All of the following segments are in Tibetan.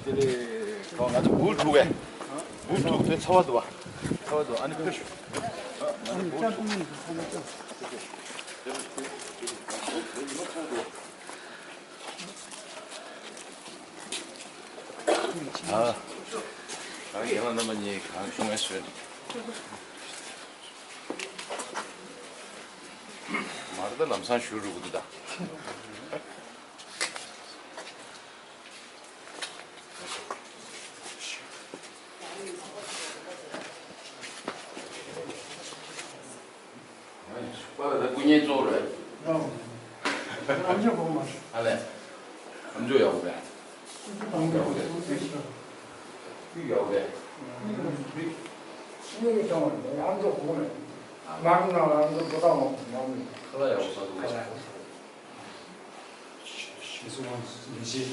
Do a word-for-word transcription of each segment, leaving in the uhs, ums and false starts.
དེ་ནས་ང་ཚོ་འབུ་འཁྲུག་གས། འབུ་འཁྲུག་དེ་ཚ་བ་འདུག་བ། ཚ་བ་འདུག་ཨ་ནི་ཕེབས་ཤོག་ང་ཚོ་འབུ་འཁྲུག་ཨ། ཨ་རྒན་ལགས་རྣམ་པ་གཉིས་གང་བྱུང་བས་བཟོས་འདུག་མར་ད་ལམ་སང་ཞུ་རུ་གུ་དུ་ད། པ་ལ་ད་སྐུ་ཉིད་གཙོ་བོ་རེད། ཨ་ལས། ཨམ་ཅོག་ཡག་པོ་རེད། ཨམ་ཅོག་ཡག་པོ་རེད། ཨམ་ཅོག་ཡག་པོ་རེད། ཁ་ལག་ཡག་པོ་ཟ་འདུག་ཁ་ལག་ཡག་པོ་ཟ། ཁྱེད་ཚོ་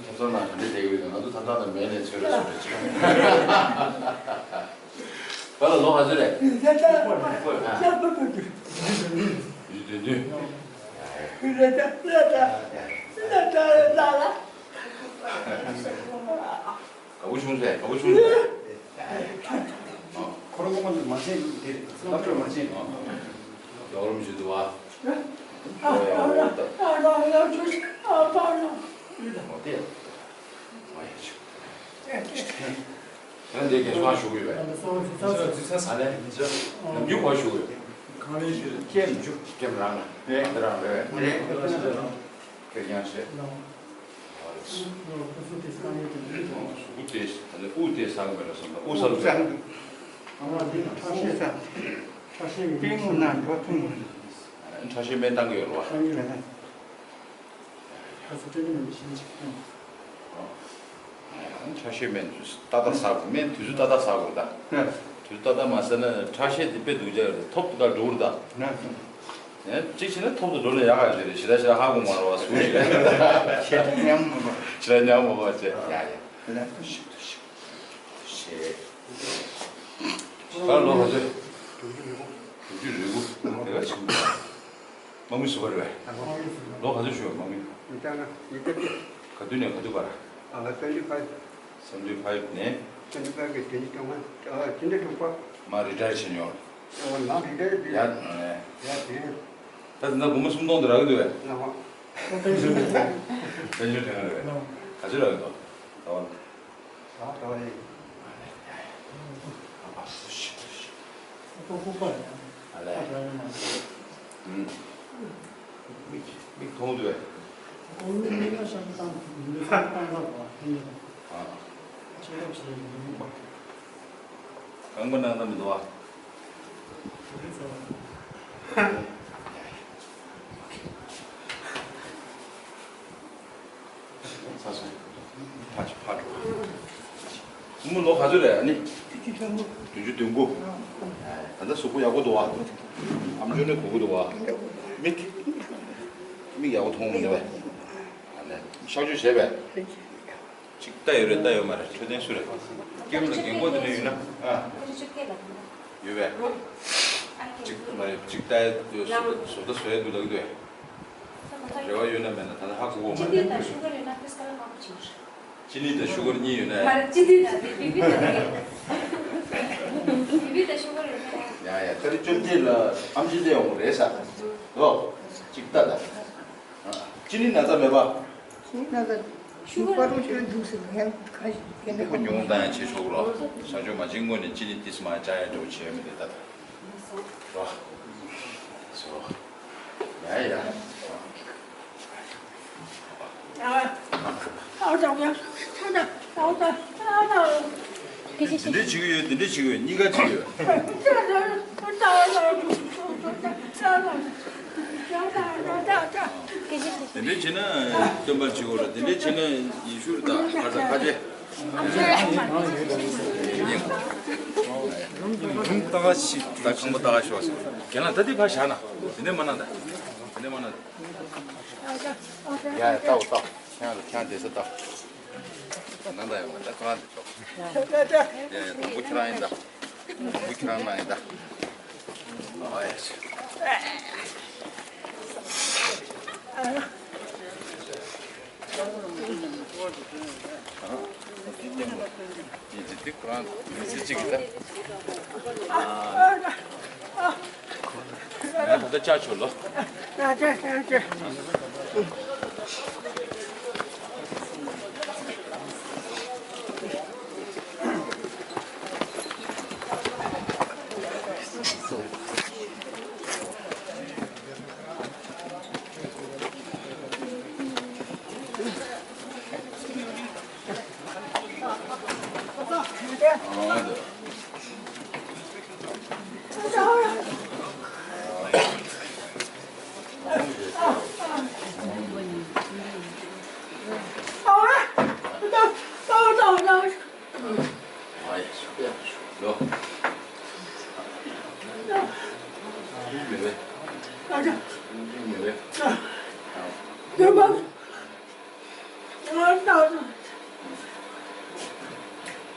ཐབ་ཚང་ནང་ག་འདྲས་བསྡད་ཀྱི་ཡོད་དམ། ང་ཚོ་ཐབ་ཚང་ནང་ག་འདྲས་བསྡད་ཚོད་རེད་ཚོད་རེད་ཅིག་བ་ལ་ལོ་ག་ཚོད་རེད། བདུན་ཅུ་དོན་བདུན། དགའ་པོ་བྱུང་ཟེར། དགའ་པོ་བྱུང་ཟེར། ཁོ་རང་ངོ་མ་མ་བྱན་དེ་རེད། ལབ་ཕྱོགས་མ་བྱན། ཡོག་རོམ་ཞིག་འདུག་བ། ཨོ་ཡ་ཨོ་ད། ཨོ་དེ། ཨོ་ཡ་ཆུ། ད་འདི་རྒན་སོང་ཞུ་གི་ཡོད་པས། ཨ་ལས། ནམ་རྒྱུན་གོ་ཞུ་གི་ཡོད། ཁེམ་རྒྱུ་ཁེམ་རང་ལ། རེད་རང་རེད། ཁེར་རྐྱང་བྱས། ཨུ་ཏེ་ས་གི་མེད་ལ་སོང་ད་ཨུ་ས་གི་མེད། ཁྲ་ཤེས་སྨན་བཏང་གི་ཡོད་རེད་བ། ཁྲ་ཤེས་སྨན་དུས་ཏག་ཏག་ཟ་དགོས། སྨན་དུས་ཚོད་ཏག་ཏག་ཟ་དགོས་ད། དུས་ཏག་ཏག་མ་ཟ་ན་ཁྲ་ཤེས་དེ་དཔེ་སྡུག་ཅག་རེད། ཐོབ་ཏུ་ད་འགྲོ་གི་རེད་ད། ཡང་གཅིག་བྱས་ན་ཐོབ་ཏུ་འགྲོ་ན་ཡག་ག་ཞིག་རེད། ཞེ་དྲག་ཞེ་དྲག་ཧ་གོ་མ་རེད་བ། ཟུག་ཞིག་རེད། ཞེ་དྲག་ཉམས་མ་བ། ཞེ་དྲག་ཉམས་མ་བ་བྱས། ཡ་ཡ། ད་ལོ་ག་ཚོད། དྲུག་ཅུ་རེ་དགུ། དེ་ག་ཆེན་པོ། དམག་མི་ཟུར་པ་རེད་པས། ལོ་ག་ཚོད་བྱུང་བའི་དམག་མི། ཉི་ཤུ་རྩ་ལྔ། ཉི་ཤུ་རྩ་བརྒྱད། ག་དུས་ནས་ག་དུས་བར། ཨ་ལ་སེམས་ཅུ་ཕའི་བྷི། སེམས་ཅུ་ཕའི་བྷི་ནས། སེམས་ཅུ་ཕའི་བྷི་གི་བདུན་ཅུ་དོན་ལྔ། ཨ་བདུན་ཅུ་དྲུག་པ། མ་རི་ཊ་ཡར་བྱས་མྱོང་། ཨོ་ནང་རི་ཊ་ཡར་བྱས། ཡ་ཡ་དེ། ད་དེ་འདྲ་སྒོར་མོ་སུམ་སྟོང་དེ་རག་གི་འདུག་པས། ལགས་སོ། པེན་ཤན་དྲན་གི་རེད་པས། ག་ཚོད་རག་གི་འདུག་ད་བ། ད་ད་རེད། ཨ་ལས། མིག་མིག་མཐོང་འདུག་པས། རྐང་པ་ནང་ན་མི་འདུག་པ། ཚ་སོང་། ཕར་ཕར་འགྲོ། བུ་མོ་ལོ་ག་ཚོད་རེད་ཨ་ནི། བདུན་ཅུ་དོན་དགུ། ད་ལྟ་གཟུགས་པོ་ཡག་པོ་འདུག་པ། ཨམ་ཅོག་ནས་གོ་གི་འདུག་པ། མིག་མིག་ཡག་པོ་མཐོང་མི་འདུག་པས། ཨ་ལས། གཤག་བཅོས་བྱས་པས། ཅིག་ལྟ་ཡོད་རེད་ལྟ་ཡོད་མ་རེད། འཕྲོད་བསྟེན་སུ་རེད། ཀེམ་ལ་རྒན་གོག་དེ་འདྲ་ཡོད་ན། ཨ། ཡོད་པས། ཅིག་མ་རེད། ཅིག་ལྟ་ཡ་བཟོ་ལྟ་བཟོ་ཡ་འདུག་ལབ་ཀྱི་འདུག་པས། རེ་བ་ཡོད་ན་མེད་ན་ད་ལྟ་ཧ་གོ་གོ་མ་རེད། ཅི་ནི་དང་ཤུ་གར་ཡོད་ན་ཕི་སི་ཀ་ལ་མང་པོ་བྱེད། ཅི་ནི་དང་ཤུ་གར་གཉིས་ཡོད་ན། མ་རེད། ཅི་ནི་དང་དེ་བི་བི་དང་དེ། བི་བི་དང་ཤུ་གར་ཡོད་ན། ཡ་ཡ། ད་རེས་བཅོ་བརྒྱད་ལ་ཨམ་ཆི་བལྟས་ཡོང་གི་རེད་ས། ལོ། ཅིག་ལྟ་ད། ཅི་ནི་ན་ཚ་མེད་པ། ཅི་ནི་ན་ཚ། ཤུ་གར་ཤུ་གར་འདུག་ཟེར་ཡང་ཁ་ཤས་ཀྱི་ནི་ཁོ་ཉུང་བཏང་ཡང་བྱེད་ཆོག་གི་རོ། ས་ཆོག་མ་བྱིན་སྔོན་ནས་ཅི་ནི་ཏིས་མ་ཅ་ཡ་འགྲོ་བྱེད་མི་འདུག་ད་ད། རོ། སོ། ཡ་ཡ། དེ་འདྲས་བྱེད་ཀྱི་ཡོད། དེ་འདྲས་བྱེད་ཀྱི་ཡོད། གཉིས་ཀ་བྱེད་ཀྱི་ཡོད། དེ་འདྲས་བྱེད་ན་སྟོན་པར་བྱེད་དགོས་རེད། དེ་འདྲས་བྱེད་ན་ཡེ་ཤུ་རེད་ད། ཁ་ཚ་ཁ་ཆེ། ད་ཁང་པ་ལྟ་ག་ཤོག་ཟེར། རྒན་ལགས་ད་འདི་ཕར་བཞག་ན། དེ་ནས་མ་གནང་ད། དེ་ནས་མ་གནང་ད། ཡ་ཡ་ལྟའོ་ལྟའོ། ཁྱེད་རང་ལ་ཁྱེད་རང་བསྡད་ས་ལྟའོ། ད་ནང་ད་ཡོང་ད་ཁོ་རང་དེ་ཆོག་ཡ་ཡ་དང་པོ་ཁྱེད་རང་ཡིན་ད། དང་པོ་ཁྱེད་རང་ནང་ཡིན་ད། ཨ་ཡ་ཤི།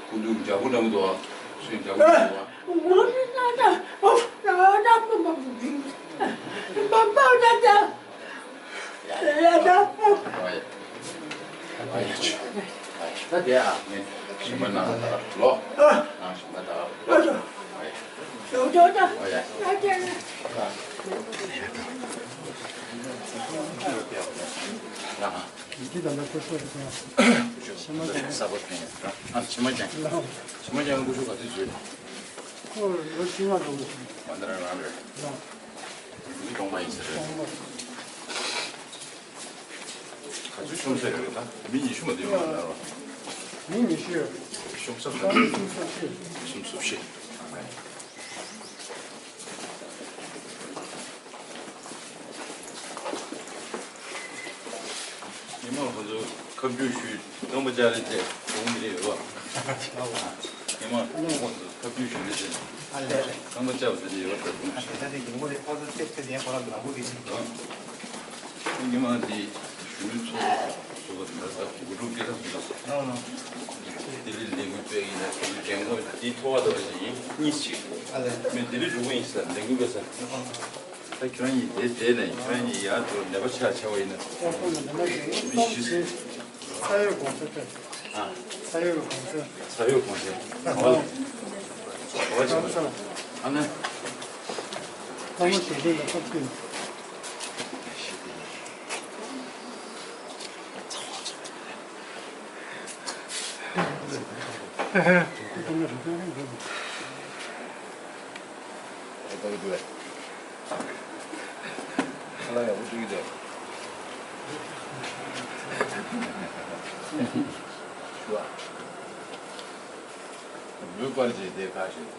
ཁུ་འདུག་འཇའ་པོ་འདྲ་པོ་འདུག་ཨ། སུས་འཇའ་པོ་འདྲ་པོ་འདུག་ཨ། ད་དེ་ཨ་ནི་ཞིམ་པ་ན་ད་ལོ། ཨ་ཞིམ་པ་ད་ལོ། འདི་དང་ལ་ཁོ་སོགས་ཀྱི་ཕྱེ་མ་ཅན་ས་པ་ཕན་ཡོད་ཨ། ཕྱེ་མ་ཅན། ཕྱེ་མ་ཅན་ཀུ་ཤུ་ག་ཚོད་བཟོས། ཁོ་ལོ་བཅོ་ལྔ་འགྲོ་གི་སོང་། མ་འདྲ་རང་རེད། མི་གྲོང་པ་ཡིན་ས་རེད། ག་ཚོད་ཤོང་ས་ཡོད་རེད་ད། མི་ཉི་ཤུ་མ་དེ་ཡོད་མ་རེད། མི་ཉི་ཤུ་ཡོད། ཤོང་ས་ས་རེད། སུམ་ཅུ་སོ་བཞི། སུམ་ཅུ་སོ་བཞི། ཉི་མ་ཁོ་ཚོ་ཁ་རྒྱུག་ཞུས་རྐང་པ་ལྕགས་རི་བཅས་གོང་མི་རེད་ཡོད་པ། ཉི་མ་ཁོ་ཚོ་ཁ་རྒྱུག་ཞུས་རེད་བཅས་རྐང་པ་ལྕགས་རི་བཅས་ཡོད་པ་ལྟ་བུ། ཉི་མ་དེ་གཞོན་ནུ་ཚོགས་གཙོ་ཟུར་པ་དེ་ལ་ས་དགུ་ཕྲུག་སྐྱེ་ཁམས་སུ་ལ་ལྡི་ལི་ལས་འགུལ་སྤེལ་ཡིན་ན་དེ་འགན་ཁུར་དེ་ཐོག་བ་དང་བཞིན་གཉིས་ཅིག་མི་ལྡི་ལི་འགྲོ་གི་ཡིན་ས་ལས་འགུལ་སྤེལ་ས། ད་ཁྱེད་རང་གཉིས་དེ་བསྡད་ནས་ཁྱེད་རང་གཉིས་ཡར་དུ་ནད་པ་ཆགས་ཆགས་པ་ཡིན་ན་མི་ཤི་ས་ཡོད་དགོངས་ཚུལ་སྤྲད། ཨ། ས་ཡོད་དགོངས་ཚུལ། ས་ཡོད་དགོངས་ཚུལ། ག་བ་ག་བ་ཆགས་པ། ཨ་ནི། ལྷ་མོ་ཞལ་འདོན་ལ་ཐོབ་ཀྱི། ཁ་ལག་ཡག་པོ་བྱུང་གི་འདུག་ཞུ་བ། ལུས་པར་བྱས་ཏེ་ཁ་ཤས།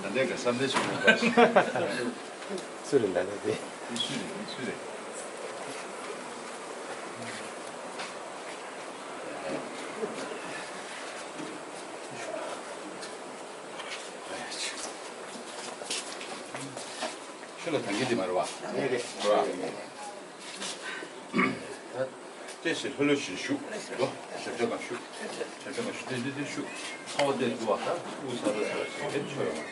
ད་ལྟའི་ག་བསམ་གཏན་ཆེན་པོ་པར་བྱས། སུ་རེད་ད་ལྟ་དེ། དེ་སུ་རེད་དེ་སུ་རེད། ཁྱོད་ལ་ཐང་གི་དེ་མ་རེད་བ། རེད་རེད། རེད་བ། ད་བལྟས་ཤིག་ལྷོད་ལྷོད་ཞིག་བཞུགས་ལོ། ཞབས་བྲོ་གང་བཞུགས། ཞབས་བྲོ་གང་བཞུགས་ཏེ་འདི་འདི་བཞུགས། ཚ་བ་བལྟས་འདུག་བ་ད་དབུགས་ཚ་ར་ཚ་ར་ཞིག་ཨེ་ཆོ་ཡོང་།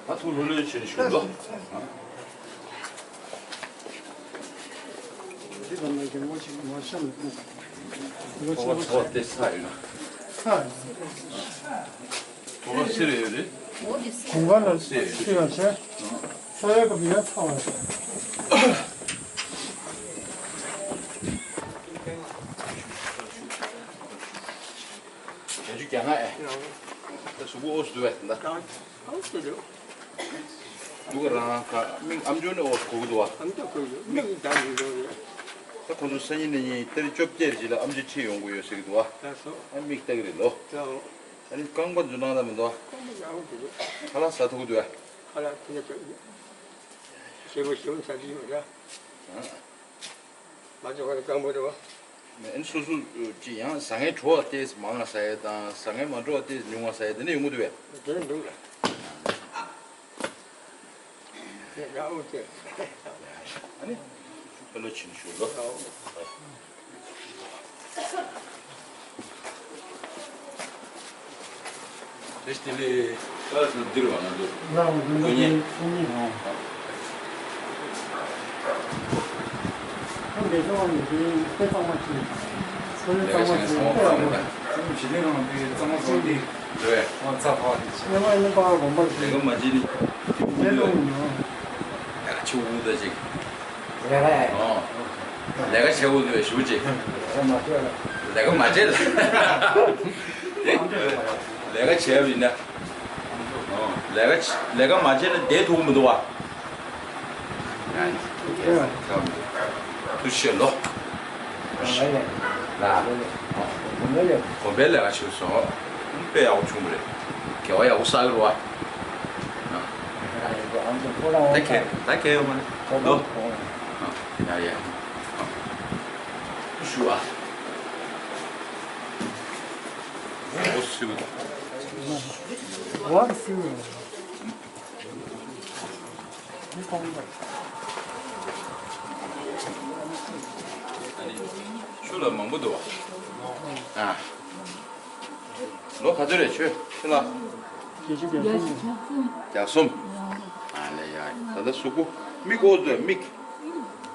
ད་ཐུགས་ལྷོད་ལྷོད་བྱས་ནས་བཞུགས་ལོ། འདི་ལ་མ་གི་ངོ་ཞིག་མ་ཤམ་ལ་ཕུག་ལོ་ཚ་བ་ཚ་བ་བལྟས་ཚ་ཡོད་ན། ཚ་ཡོད། གོ་བ་སེ་རེ་ཡོད་རེད། གོ་བ་ལ་སེ་ཡོད་རེད། ས་ཡ་ག་བི་ཡ་ཚ་བ། བྱ་རྒྱུ་རྒྱ་ང་ཨེ། ད་གཟུགས་པོ་ཨོ་སུ་འདུག་བས་ད། ཨོ་སུ་འདུག་འདུག་ག་རང་ཁ་མིག་ཨམ་ཅོག་ནས་ཨོ་སུ་གོ་གི་འདུག་བ། ཨམ་ཅོག་གོ་གི་མིག་ད་མི་འདུག་རེད། ད་ཁོང་ཚོ་སང་ཉིན་གནངས་ཉིན་གཏེར་བཅོ་བརྒྱད་རྗེས་ལ་ཨམ་ཅོག་ཁྲིད་ཡོང་དགོས་ཡོད་ཟེར་གི་འདུག་བ། ད་སོ། ཨ་མིག་ལྟ་གི་རེད་ལོ། ད་སོ། ཨ་ནི་རྐང་པ་འཛུལ་སྣང་ད་མི་འདུག་བ། ཁ་ལག་ཟ་ཐུབ་གི་འདུག་བ། ཁ་ལག་ཁྱི་ལ་ཞེ་པོ་ཞེ་པོ་ཟ་གི་ཡོད་ར། ཨ། མ་འཛུལ་བ་རྐང་པ་རེད་བ། ཨན་སོ་སོ་ཅི་ཡང་ཟ་མཁན་བྲོ་བ་ཏེས་མང་ང་ཟ་ཡས་དང་ཟ་མཁན་མ་བྲོ་བ་ཏེས་ཉུང་ང་ཟ་ཡས་དེ་འདྲ་ཡོང་གི་འདུག་བས། དེ་འདུག་ལ། དེ་ར་འོ་དེ། ཨ་ནི། ཕེ་ལོ་ཆིན་ཤུ་ལོ། དེ་སྟི་ལེ། ཨ་ཙི་འདིར་བ་ན་འདུག་ལ་འོ་དེ་ཁོ་ཉིད། ཁོ་ཉིད་ཧོ། ཁོ་འདི་ཚོ་བ་ནི་དེ་དཔེ་གཙང་མ་ཅིག་ཁོ་ལས་ལས་ཀ་གཙང་མ་བྱས་ནས་ཅིག་གཙང་མ་བཟོ་གི་རེད། ཨོ་ཙ་ཕ་དེ་ཅིག་ལས་ཀ་ཡིན་པ་གོམ་པ་ལས་ཀ་མ་བྱས་ནས་ལས་ཀ་ཡོང་། ལས་ཀ་ཆེ་བོ་ད་ཅིག་ལས་ཀ་ཡ། ཨོ། ལས་ཀ་བྱེད་དགོས་འདུག་ཞུ་ཅིག་ལས་ཀ་མ་བྱས་ལ། ལས་ཀ་མ་བྱས་ལ། ལས་ཀ་བྱས་པ་ཡིན་ན། ཨོ། ལས་ཀ་ལས་ཀ་མ་བྱས་ན་བསྡད་ཐུབ་ཀྱི་མི་འདུག་བ། ཐུགས་རྗེ་ཆེ་ལོ། ལ། གོམ་པའི་ལས་ཀ་བྱེད་སོང་། དཔེ་ཡག་པོ་བྱུང་བ་རེད། དགེ་བ་ཡག་པོ་བསགས་ཡོད་རེད་བ། ད་གས་ད་གས་ཡོད་མ་རེད་ལོ། ཡ་ཡ། ཞུ་བ། འོ་སུ། འོ་སུ། ཆུ་ལ་མང་པོ་འདུག་བ། ཨ། ལོ་ག་ཚོད་རེད་ཁྱོད་ཁྱོད་ལ། བརྒྱད་ཅུ་གྱ་གསུམ། གྱ་གསུམ། ཨ་ལེ་ཡ། ད་ལྟ་གཟུགས་པོ་མིག་ཨོ་ཟེར་མིག་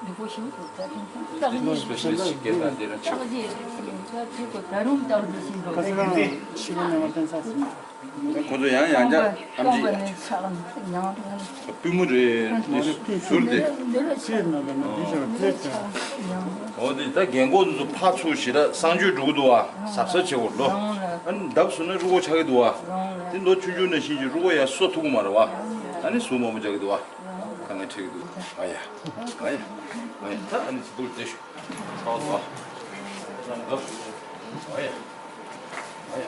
སི་པེ་ཤལ་ལི་སི་ཊི་སྐད་དང་དེ་རང་ཆགས། ཁ་སང་ཕྱི་པོ་ནས་མ་བསྟན་ས་ཟིན། ཁོ་ཚོ་ཡང་ཡང་བསྐྱར་ཨམ་ཆི། པུས་མོ་རེད་དེ་ཟུར་དེ། ཨོ་དེ་ད་རྒན་གོག་འདི་ཚོ་ཕར་ཚུར་ཞེ་དྲག་གསང་སྤྱོད་འགྲོ་གི་འདུག་བ། གཟབ་གཟབ་བྱེད་དགོས་ལོ། ཨ་ནི་འདབ་བཟོས་ན་རུས་ཁོག་ཆག་གི་འདུག་བ། དེ་ལོ་ཆུང་ཆུང་ནང་བཞིན་གྱི་རུས་ཁོག་ཡར་གསོ་ཐུབ་ཀྱི་མ་རེད་བ། ཨ་ནི་ཟུར་མང་པོ་རྒྱག་གི་འདུག་བ། དཀའ་ངལ་འཕྲད་ཀྱི་འདུག་ཨ་ཡ། ཨ་ཡ། ཨ་ཡ། ད་ཨ་ནི་ཚིག་འདུག་བལྟས་ཤོག་ཚ་བ་ཚ་བ། ཨ་ཡ། ཨ་ཡ།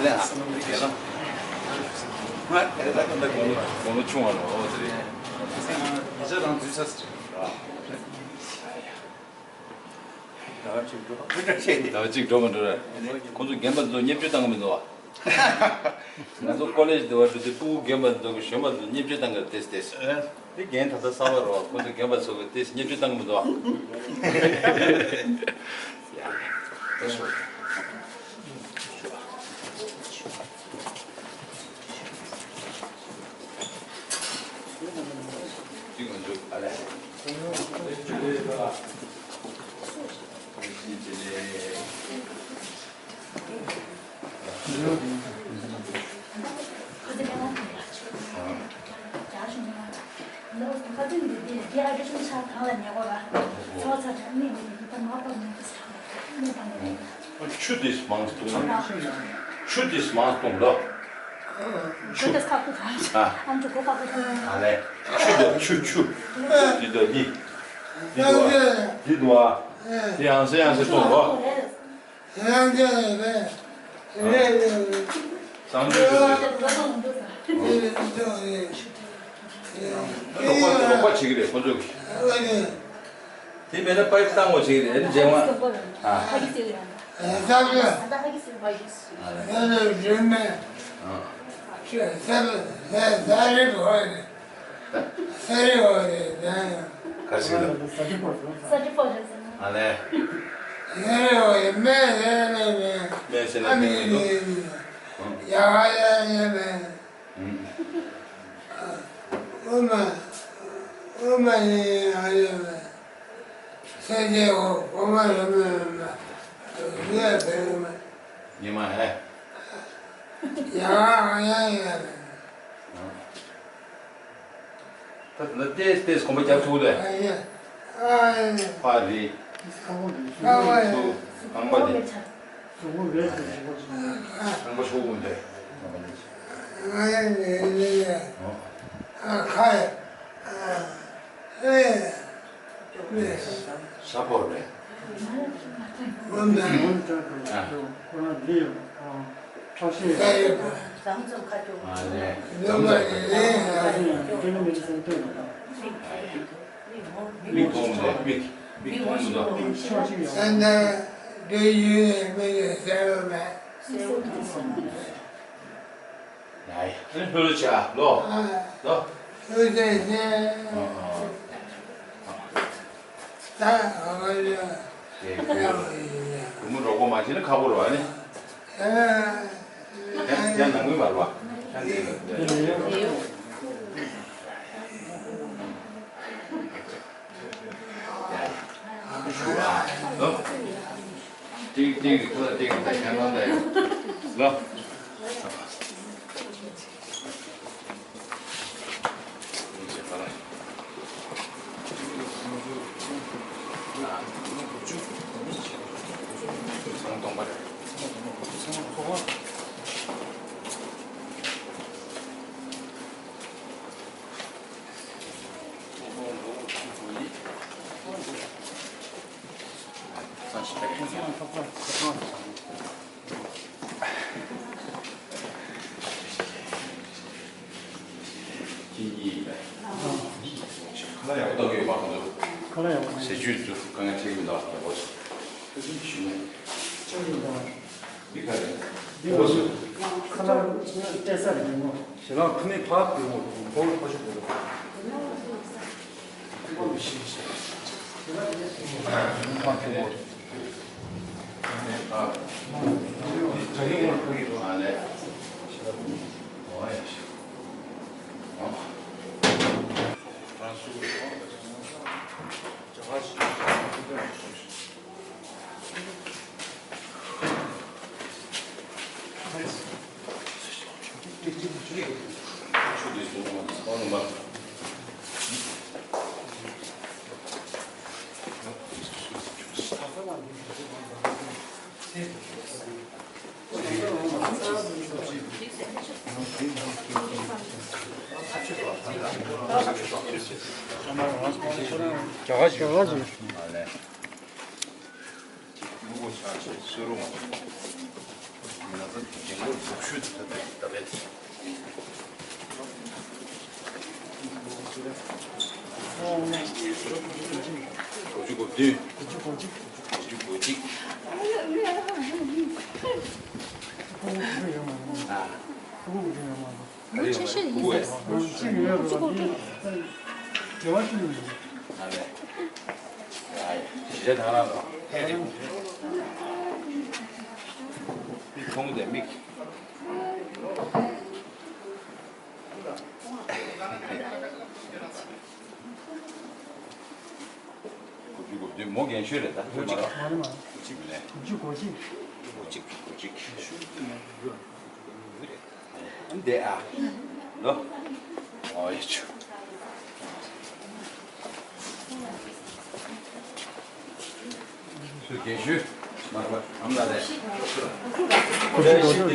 ལགས་སོ། དགོང་མོ་ཆུང་བ་ལ་འོ་དེ་རེད། ཉི་ཤར་དང་འདུས་ས་སུ་རེད། ཟླ་བ་གཅིག་འགྲོ་མ་འགྲོ་ར། ཁོང་ཚོ་རྒན་པ་ཚོ་བརྙས་བཅོས་བཏང་གི་མི་འདུག་བ། ང་ཚོ་ཀོ་ལེ་ཇི་དུ་བ་འགྲོ་དུས་སྤུ་གུ་རྒན་པ་ཚོ་གི་གཞོན་པ་ཚོ་བརྙས་བཅོས་བཏང་གི་ཏེས་ཏེས། དེ་རྒན་ད་ལྟ་གསར་པ་རེད་བ། ཁོང་ཚོ་རྒན་པ་ཚོ་གི་ཏེས་བརྙས་བཅོས་བཏང་གི་མི་འདུག་བ། ཡ། ཡ། ད་ཤོག་གཅིག་མ་འཇུག་ཨ་ལས། ཆུ་དེ་མང་སྟོང་། ཆུ་དེ་མང་སྟོང་ལ། ཆུ། ཨ། ཨ་ལས། ཆུ་དེ་ཆུ་ཆུ། འདི་དང་འདི། འདི་དུ་ཨ། འདི་དུ་ཨ། དེ་ཡང་སེ་ཡང་སེ་སྟོང་ལ། སངས་རྒྱས་ཀྱི་རོགས་པ་རོགས་པ་བྱེད་ཀྱི་རེད་ཁོ་ཚོ་གིས། དེ་མེད་ན་པའི་བཏང་བ་བྱེད་ཀྱི་རེད་རྗེས་མ། ཨ། ཨ། ས་རི་བ་རེད་ཟེར་ཡང་། ག་རེ་ཟེར་གི་ལ། ས་རི་བ་རེད་ཟེར། ཨ་ལས། ས་རི་བ་རེད་ཟེར་ན། སྨན་ཟེར་ན་སྨན་མེད། སྨན་ཟེར་ན་སྨན་མེད་འདུག་ཡ་ཡ་ཡ་མེད། ཨུ་མ་ཨུ་མ་ཡིན་ཡ་ཡ་མེད། སེ་ཇེ་འོ་འོ་མ་ར་མེད་མེད། ཡ་ཟེར་མེད། ཉི་མ་ཧེ། ཡ་ཡ་ཡ་མེད། ད་ལྟ་ཏེས་ཏེས་གོམ་པ་རྒྱག་ཐུབ་ལེ། ཨ་ཡེ། ཨ་ཡེ། ཕ་རི། ཁ་བ་ཡེ། སུ། ཁང་པ་དེ། ཁང་པ་ཤོག་གུ་འདི། ཨ་ཡེ་ཡེ་ཡེ། ཨ་ཁ་ཡེ། ཨ་ཡེ། ས་པོ་རེད། མིག་མཐོང་མི་འདུག་མིག་མིག་མཐོང་མི་འདུག་ད་ལྟ་འདི་ཡུལ་ནས་མི་ཡུལ་གསལ་པོ་མེད། ཡ་ཡ། ཨ་ནི་ལྷོད་ལྷོད་བྱ་ལོ། ལོ། ལྷོད་ལྷོད་བྱས། ཨ་ཨ། ད་ཨ་ཨ་ཡ། དེ་ཡ་ཡ། བུ་མོ་རོགས་པ་མ་བྱས་ན་ཁག་པོ་རེད་བ་ཨ་ནི། ཡ་ཡ། ཡང་ཡང་ནང་མི་མ་རེད་བ། ཡང་དེ་ཡ་ཡ། ཞུ་ཨ། ལོ། ཏིག་ཏིག་ཁོ་ལ་ཏིག་ད་ཁྱེད་རང་ད་ཡོད། ལོ། ཁྱེད་གཉིས་ཡིན་པས། ཁ་ལག་ཡག་པོ་བཏང་གི་ཡོད་པ་ཁོང་ཚོ། ཁ་ལག་ཡག་པོ་བཏང་། ཟས་བཅུད་ཚོ་དཀའ་ངལ་འཕྲད་ཀྱི་མི་འདུག་ཡག་པོ་ཞུ་ནས། ཅོ་ཡིན་ད། མི་ཁ་རེད། འདི་ཡག་པོ་ཞུ། ཁ་ལག་སྤྲད་ས་རེད་མོ། ཞེ་ལག་ཁ་མིག་ཕར་བུད་འོང་། ཕོ་བ་ཕར་ཞུ་དགོས། དགུ་བཅུ་གོ་བདུན། དགུ་བཅུ་གོ་གཅིག། དགུ་བཅུ་གོ་གཅིག། ཨ། ལོ་ཆེ་ཤོས་ཡིན་ཟེར། ལོ་གཅིག་ཡོད་རེད་པ། འདི་འབྲེལ་བ་ཅི་ཡོད་རེད། ཨ་ལས། ཡ་ཡ། གཞིས་ཆགས་ནང་ལ་ལོ། ཧེ་རེད། མིག་མཐོང་གི་མིག་དགུ་བཅུ་གོ་བདུན། མོ་རྒན་ཤོས་རེད་ད། ལོ་གཅིག་མ་རེད་མ་རེད། དགུ་བཅུ་མིན་ནས། དགུ་བཅུ་གོ་གཅིག། གོ་གཅིག་གོ་གཅིག། འདི་ཨ། ལོ། ཨོ་ཡ་ཆུ། སུ་རྒན་ཤོས། མར་པ་ཨམ་ལ་ལས། ཁོ་ཚོ་ཁོ་ཚོ།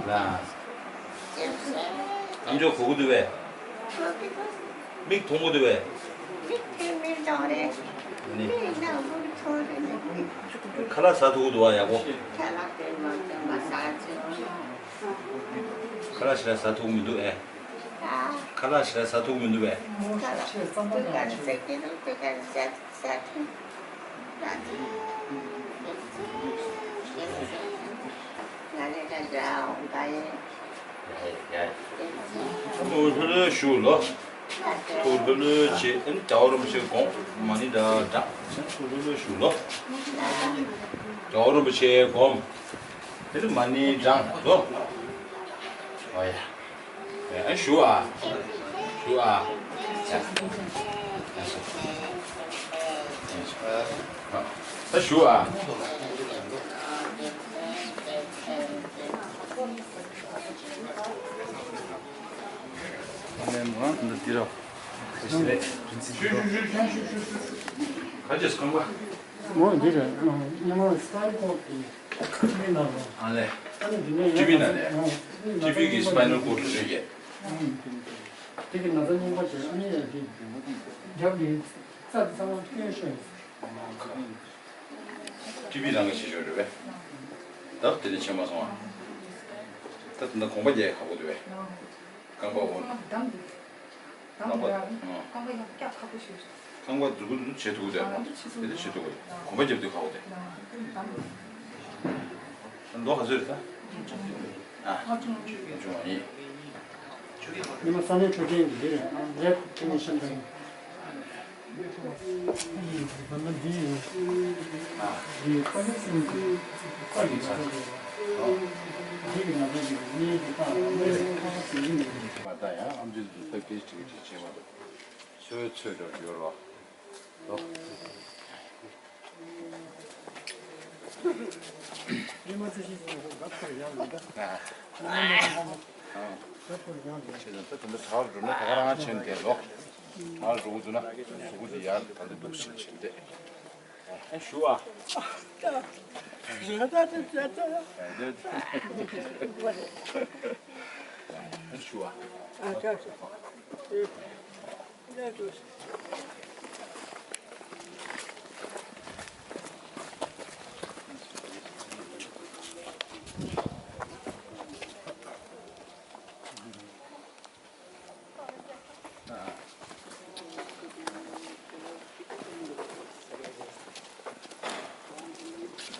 ལ། ཨམ་ཅོག་གོ་གི་འདུག་པས། མིག་མཐོང་གི་འདུག་པས། མིག་དེ་མིག་མཐོང་རེད། ནི། མིག་ནག་པོ་མཐོང་རེད། ཁ་ལག་ཟ་ཐུབ་ཀྱི་འདུག་བ་ཡག་པོ། ཁ་ལག་དེ་མ་ཟ་མ་ཟ་ཅིག་ཁ་ལག་ཞེ་དྲག་ཟ་ཐུབ་ཀྱི་མི་འདུག་ཨེ། ཨ། ཁ་ལག་ཞེ་དྲག་ཟ་ཐུབ་ཀྱི་མི་འདུག་པས། ཁ་ལག་དེ་ག་རེ་ཟ་གི་འདུག་དེ་ག་རེ་ཟ་ཟ་ཐུབ། ད་དེ་ང་རེ་ད་འདྲ་འོང་ག་ཡིན། ཡ་ཡ། ཐུགས་ལྷོད་ལྷོད་བཞུགས་ལོ། ཐུགས་ལྷོད་ལྷོད་བྱེད། ཨ་ནི་རྒྱལ་བ་རིན་པོ་ཆེ་དགོངས། མ་ཎི་འདྲ་བགྲང་། ཐུགས་ལྷོད་ལྷོད་བཞུགས་ལོ། རྒྱལ་བ་རིན་པོ་ཆེ་དགོངས། དེ་ནི་མ་ཎི་བགྲང་ལོ། ཨོ་ཡ། ཨ་བཞུགས་ཨ། བཞུགས་ཨ། ད་བཞུགས་ཨ། ཨ་ནེ་མོ་འདི་འདི་རོ། ཞུ་ཞུ་ཞུ་ཞུ་ཞུ་ཞུ། ག་ཅེས་ཁང་པ། མོ་འདི་རེད། ཉི་མ་སྤའི་ཀོར་གྱི་ཊི་བི་ནང་ལ། ཨ་ལས། ཨ་ནི་འདི་ནས་ཊི་བི་ནང་ལས། ཊི་བི་གི་སྤའི་ནལ་ཀོར་ཌི་ཞུ་ཡས། དེ་གི་ན་ཚ་རྙིང་པ་ཞིག་ཨ་ནི་ཡང་དེ་རྒྱབ་ཀྱི་རྩ་དེ་ཚང་མ་སྐྱོན་ཤོར་ཡོད། ཊི་བི་རང་གི་བྱེད་ཕྱོགས་རེད་པས། ད་དེ་ནས་ཕྱིན་མ་སོང་ཨ། ད་དེ་འདྲ་གོམ་པ་རྒྱག་ཁག་པོ་འདུག་བས། རྐང་པ་འོ། རྐང་པ་ཡང་རྒྱག་ཁག་པོ་ཞིག་རེད། རྐང་པ་འཛུགས་འཛུགས་བྱེད་ཐུབ་དེ། དེ་འདྲ་བྱེད་ཐུབ་དགོས། གོམ་པ་རྒྱབ་དུས་ཁག་པོ་དེ། མདོ་ག་ཚོད་རེད་ད། ཨ། ཆུང་བ་ཡིན། ཉི་མ་ས་གནས་འཕྲོད་བསྟེན་གྱི་འདི་རེད། ལས་ཁུངས་ནས་ཤིང་ཐང་། ད་ད་འདི་གྲྭ་བ་འགྲོ་ན་ད་ག་རང་ཕྱིན་ཏེ་ལོ། གྲྭ་བ་འགྲོ་དགོས་འདུག་ན་གཟུགས་པོ་འདི་ཡར་ད་འདི་འདུག་ཕྱིན་ཕྱིན་ཏེ། ཨ་ཞུ་ཨ། ཨ་ཞུ་ཨ།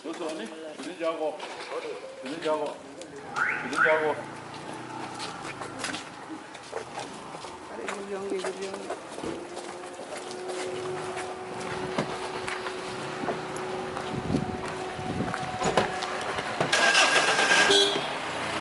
སོ་སོ་ནི་དེ་ནི་རྒྱག་གོ། དེ་ནི་རྒྱག་གོ། དེ་ནི་རྒྱག་གོ།